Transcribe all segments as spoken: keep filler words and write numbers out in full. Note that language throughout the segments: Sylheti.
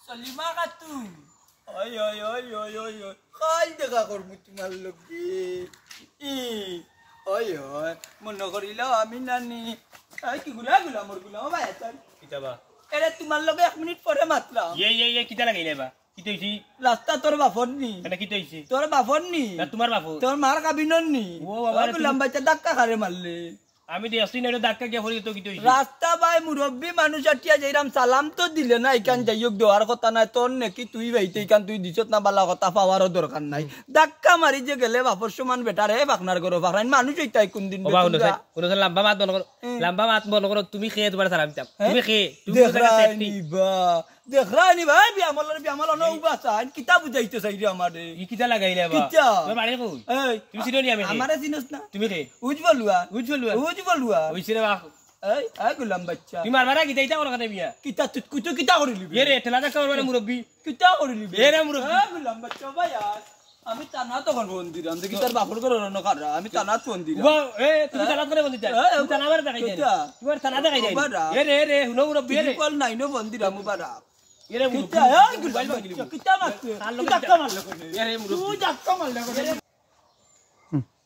সলিমা খাতুন। ওই, ওই, ওই, ওই, ওই, ওই। কাইল দেখা করমু তুমার লগে। ই, ওই, ওই। মনো করিলাও আমি নানি। এই কি গুলা গুলা, মোর গুলা, ও ভাই, আছেন? কিতা বা? এরে, তুমার লগে এক মিনিট পরে মাতলাম। ইয়ে, ইয়ে, ইয়ে, কিতা লাগাইলে বা? কিতা অইছে? রাস্তা তোর বাপর নি? কেনে, কিতা অইছে? তোর বাপর নি? না, তুমার বাপর। তোর মার কাবিনর নি? ও বাবা রে, গুলাম তুমি বাইচ্চা ধাক্কা কারে মারলে? আমি দেখছি না, এটা ধাক্কা গিয়া পড়ি তো কিতা অইছে? রাস্তা বায় মুরব্বি মানুষ আটিয়া যাইরাম, সালাম তো দিলে না, ইখান যাই হোক দেওয়ার কথা নায়, তোর নেকি তুই বাইতে ইখান তুই দিছত না, বালা কথা পাওয়ারও দরকার নাই। ধাক্কা মারি যে গেলে বাপর সমান বেটারে, ফাকনার ঘরো ফাকনাইন মানুষ অইতায় কোন দিন ও বা, বেকুন হুনো যা। স্যার, হুনো স্যার, লম্বা মাত বন্ধ করো। হুম। লম্বা মাত বন্ধ করো, তুমি কে তুমার সালাম দিতাম? হ্যাঁ? তুমি কে? তুমি কোন জায়গা দেখরায় safety? নি বা, দেখরায় নি ভাই, বিয়ামলর বিয়ামল অনো উবা চাইন, কিতা বুঝাইতে চাই রে আমারে? ই কিতা লাগাইলে বা? কিতা? তোর বাড়ি কই? এই, তুমি চিনো নি আমি কে? আমারে চিনোস না? তুমি কে? উজ বলুয়া। উজ বলুয়া? উজ বলুয়া। অইছে রে বা। এই, এই গুলাম বাইচ্চা। তুমি মারবা না, কিতা ইতা করো কেনে বিয়া? কিতা তুই, তুই কিতা করিলি বে? এরে, ঠেলা ধাক্কা করবা না মুরব্বি। কিতা করিলি বে? এরে মুরব্বি। এই গুলাম বাইচ্চা ভাই আর। আমি থানাত অখন ফোন দিরাম, দেখি তোর বাপর ঘরর অনো কারা, আমি থানাত ফোন দিরাম। উবা, এ, তুমি হ্যাঁ? থানাত করে ফোন দিতায়? হ্যাঁ, তুমি থানা আমার দেখাই দেয়। কিতা? তোমার থানা দেখাই দেয়। উবা রা। এ রে, এ রে, হুনো মুরব্বি, এ রে। Triple nine-ও ফোন দিরাম, উবা রা। এ রে মুরব্বি, কিতা? এই মোবাইল ভাঙি দিবো। কিতা মারছে? তার লগে তুই ধাক্কা মারলে কেনে? এ রে মুরব্বি। তুই ধাক্কা মারলে কেনে?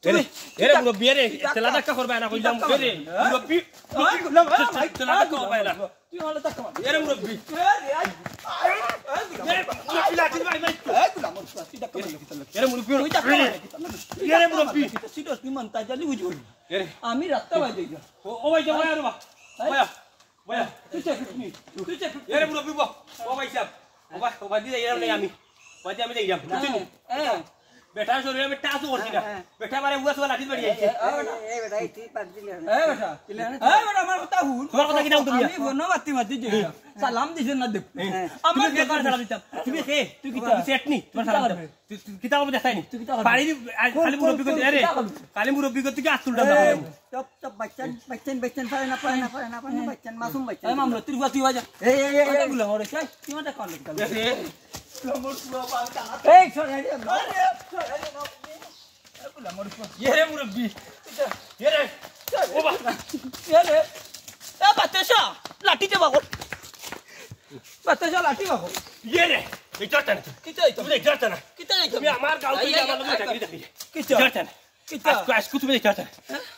এ রে, এ রে মুরব্বি, এ রে, তুই ধাক্কা, ঠেলা ধাক্কা করবা না, তুই কইলাম, ধাক্কা এ রে, মারলে কেনে? মুরব্বি, এই, না, এই, ঠেলা ধাক্কা করবা না। তুই আমারে ধাক্কা মারলি। এরে মুরব্বি। এ রে, আই, আই, আই, এ, মুরব্বি, লাঠি মারি, মারি। এই, তুই আমার সাথে ধাক্কা মারলি, তুই ধাক্কা মারলি। এরে মুরব্বি। তুই ধাক্কা মারলি, তুই ধাক্কা মারলি। এরে মুরব্বি। তুই serious, তুই মন তাই জানি বুঝবি। এরে। আমি রাস্তা বাইরে যাই। ও, ও ভাই, যাও, ভাই, আরো বা। এই। ভাই, ভাই। তুই চেক নি। তুই চেক। এরে মুরব্বি, বা। ও ভাই সাহেব। ও ভাই, ও ভাই, দিয়ে যাইলাম নাই আমি। ও ভাই, দিয়ে আমি যাইলাম। বুঝছেন? হ্যাঁ, হ্যাঁ। বেটা শরীরে আমি touch-ও করছি না। হ্যাঁ, হ্যাঁ। বেটা মারে উয়া সুয়া লাঠি বাড়ি আইছে। এই, এই, এই বেটা, এই তুই পারবি না। এই বেটা। তুই না, এই বেটা, আমার কথা হুন। তোমার কথা কিতা হুনতাম আমি ইয়া? ফোনো মাতি মাতি যাই। সালাম দিছে না দেখ। হ্যাঁ। আমার তুমি কে কার সালাম দিতাম? তুমি কে? তুই কিতা? তুমি সেট নি? তোমার কিতা সালাম দিতাম। করবে? তুই, তুই কিতা করবে দেখাই নি? তুই কিতা করবে? পারি নি, আ, কোন, খালি কোন, মুরব্বি কোন, করতে, আরে, কিতা করবে? খালি মুরব্বি করতে কি আতুল ডান্ডা এই, করবো? চুপ, চুপ, বাইচ্চান, বাইচ্চান, বাইচ্চান, পারে না, পারে না, পারে না, পারে না, বাইচ্চান, মাসুম বাইচ্চান। এই মামলা, তুই বাতি বাজা। এই, এই, এই, এই, এই। গুলা মরে, এই, তুই আমারে কল কর। এই, এই। এই, সর, এই, এই, এই। এরে মুরব্বি। এরে। ও বা। এরে। এ বাতাসা, লাঠি দে বাকর। বাতাসা, লাঠি বাকর। এরে। এই চড়তা না। কিতা অইতো? তুমি এই চড়তা না। কিতা অইতো? তুমি আমার গাঁও এই, তুই এই, আমার লগে এই, চাকরি চাকরি। কিতা? চড়তা না। কিতা? আজকে, আজকে তুমি এই চড়তা না।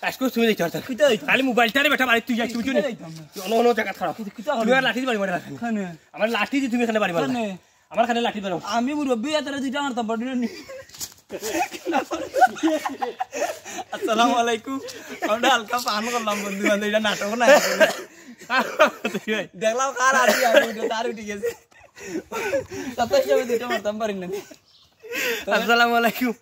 আজকে তুমি এই চড়তা না। কিতা অইতো? খালি মোবাইলটারে বেটা বাড়ি তুই যাই, তুমি কিতা জানি? অইতো না। তুই অন্য, অন্য জায়গা খারাপ। কিতা, কিতা তুমি আর অইতো? লাঠি বাড়ি মারে রাখেন। কেনে? আমার লাঠি দিয়ে তুমি এখানে বাড়ি মারো না। কেনে? আমার খানে লাঠি ধরো। আমি মুরব্বি, এত রাতে দুইটা মারতাম পারি না নি। আসসালামু আলাইকুম। আমরা হালকা পান করলাম বন্ধু বান্ধব, এটা নাটক না। দেখলাম কার আছি আমি, উঠে তার উঠে গেছে। তাতে হিসাবে দুইটা মারতাম পারি না নি। আসসালামু আলাইকুম।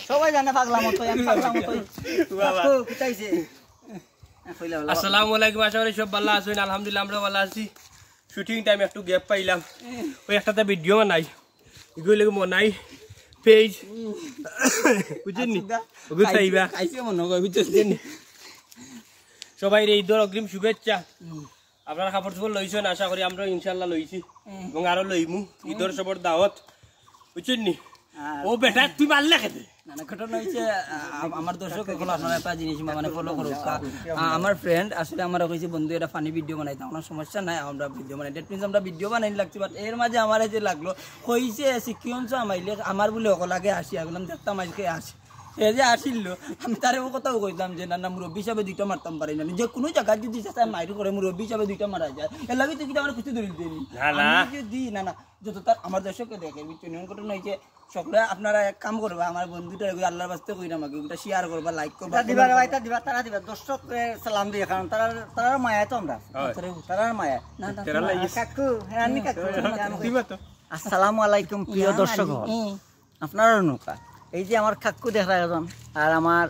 সবাই জানে পাগলা মতো, আমি পাগলা মতো। বাবা। কাকু, কোথায় সে? আসসালামু আলাইকুম, আশা করি সব ভালা আছইন। আলহামদুলিল্লাহ, আমরা ভালা আছি। Shooting time একটু gap পাইলাম, ওই একটাতে video বানাই, এগুলো লাগে মনাই page, বুঝছেন নি? আচ্ছা, ওগুলো খাইছে, চাইবা। খাইছে মনে হয়, বুঝছেন নি? সবাইরে ঈদর অগ্রিম শুভেচ্ছা। আপনারা কাপড় চোপড় লইছেন, আশা করি আমরাও ইনশাআল্লাহ লইছি এবং আরো লইমু। ঈদর সবর দাওয়াত, বুঝছেন নি? আর ও বেটা, তুই মারলে কেনে? না, না, ঘটনা হইছে, আ-, আ-, আমার দর্শক অকল আপনারা একটা জিনিস মানে follow করুক্কা। আ-, আমার friend আসলে আমারে কইছে, "বন্ধু, এটা funny video বানাইতাম।" আমার সমস্যা নাই, আমরা video বানাই। That means আমরা video বানাই লাগছি, but এর মাঝে আমার এই যে লাগলো, কইছে, "সিকিউন্স আমাইলে আমার বুলে অকল আগে আসি।" আমি বললাম, "দেখতাম আজকে আসি।" এ যে আসিল, আমি তারে ও কথাও কইতাম যে, "না, না, মুরব্বি হিসাবে দুইটা মারতাম পারি না। যে কোনো জায়গায় যদি চাচা মাইর করে, মুরব্বি হিসাবে দুইটা মারা যায়। এর লাগি তুই কিতা আমার কুস্তি ধরিল দিলি?" না, না। আমি যদি, না, না, যত তার আমার দর্শককে দেখে, বুঝছো? নিয়ম ঘটনা হইছে, সকলে আপনারা এক কাম করবা, আমার বন্ধুটা এগুলো আল্লাহর বাস্তে কইরাম আগে, ওটা share করবা, like করবা, এটা দিবা রে ভাই, এটা দিবা, তারা দিবা। দর্শক, এ, সালাম দিয়ে, কারণ তারা, তারার মায়া তো আমরা। হয়। তারার মায়া। না, না, তেরা না, লাগি। কাকু, হ্যাঁ, আমি কাকু, হ্যাঁ, আমি কাকু। দিবা তো। আসসালামু আলাইকুম, প্রিয় ইয়া দর্শক আলী। হল। হুম। আপনারাও নৌকা। এই যে আমার কাকু দেখা একজন, আর আমার